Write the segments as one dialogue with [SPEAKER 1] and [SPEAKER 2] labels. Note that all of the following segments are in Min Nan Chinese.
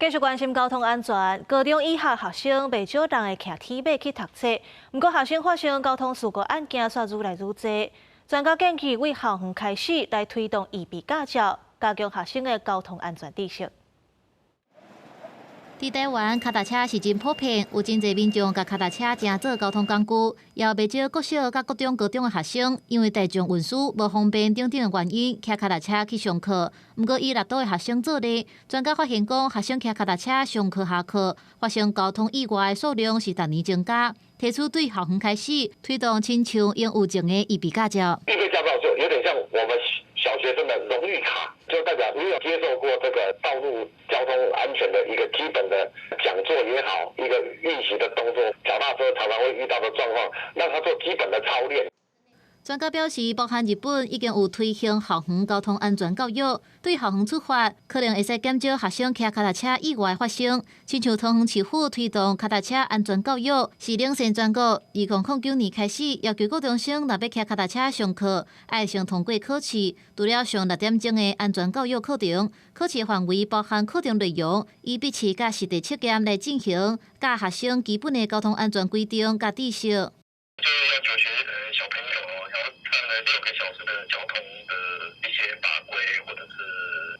[SPEAKER 1] 繼續關心交通安全，高中以下學生袂少人會騎鐵馬去讀冊，毋過學生發生交通事故案件煞愈來愈濟。專家建議對校園開始來推動預備駕照，加強學生的交通安全知識。
[SPEAKER 2] 佇台灣，跤踏車是真普遍，有真濟民眾共跤踏車成做交通工具，也有袂少國小佮國中、高中的學生，因為大眾運輸無方便等等的原因，騎跤踏車去上課。毋過以六都的學生做例，專家發現講，學生騎跤踏車上課下課，發生交通意外的數量是逐年增加。提出對校園開始推動親像擁有證的預備駕照。
[SPEAKER 3] 預備駕照就有點像我們小學生的榮譽卡，就代表你有接受過這個道路交通安全的一個基本的講座也好，一個運行的動作，腳踏車常常會遇到的狀況，讓他做基本的操練。
[SPEAKER 2] 專家表示，包含日本已經有推行校園交通安全教育，對校園出發，可能會使減少學生騎跤踏車意外發生。親像桃園市府推動跤踏車安全教育，是領先全國。2009年開始，要求高中生若欲騎跤踏車上課，愛先通過考試。除了上6點鐘的安全教育課程，考試範圍包含課程內容，以筆試佮實地測驗來進行，教學生基本的交通安全規定佮知識。
[SPEAKER 4] 就要求小朋友要上了6個小時的交通的一些法規或者是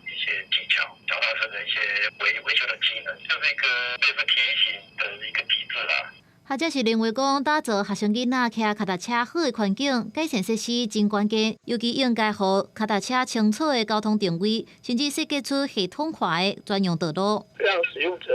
[SPEAKER 4] 一些技巧，腳踏車的一些維修的技能，就是一個類似提醒的一個機制啦。
[SPEAKER 2] 學者是認為講，打造學生囡仔騎跤踏車好的環境，改善設施真關鍵，尤其應該予跤踏車清楚的交通定位，甚至設計出系統化的專用道路。
[SPEAKER 5] 讓使用者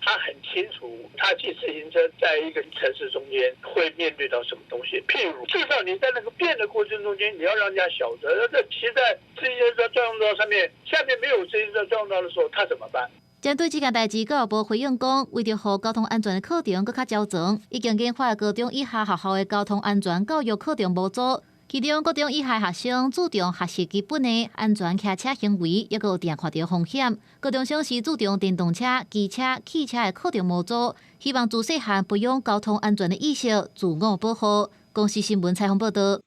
[SPEAKER 5] 他很清楚，他騎自行車在一個城市中間會面對到什麼東西。譬如，至少你在那個變的過程中間，你要讓人家曉得，這騎在自行車專用道上面，下面沒有自行車專用道的時候，他怎麼辦？
[SPEAKER 2] 針對這件代誌，教育部回應講，為著予交通安全的課程閣較周全，已經研發高中以下學校的交通安全教育課程模組。其中，高中以下學生注重學習基本的安全騎車行為，抑閣有定看著風險。高中生是注重電動車、機車、汽車的課程模組，希望自細漢培養交通安全的意識，自我保護。公視新聞採訪報導。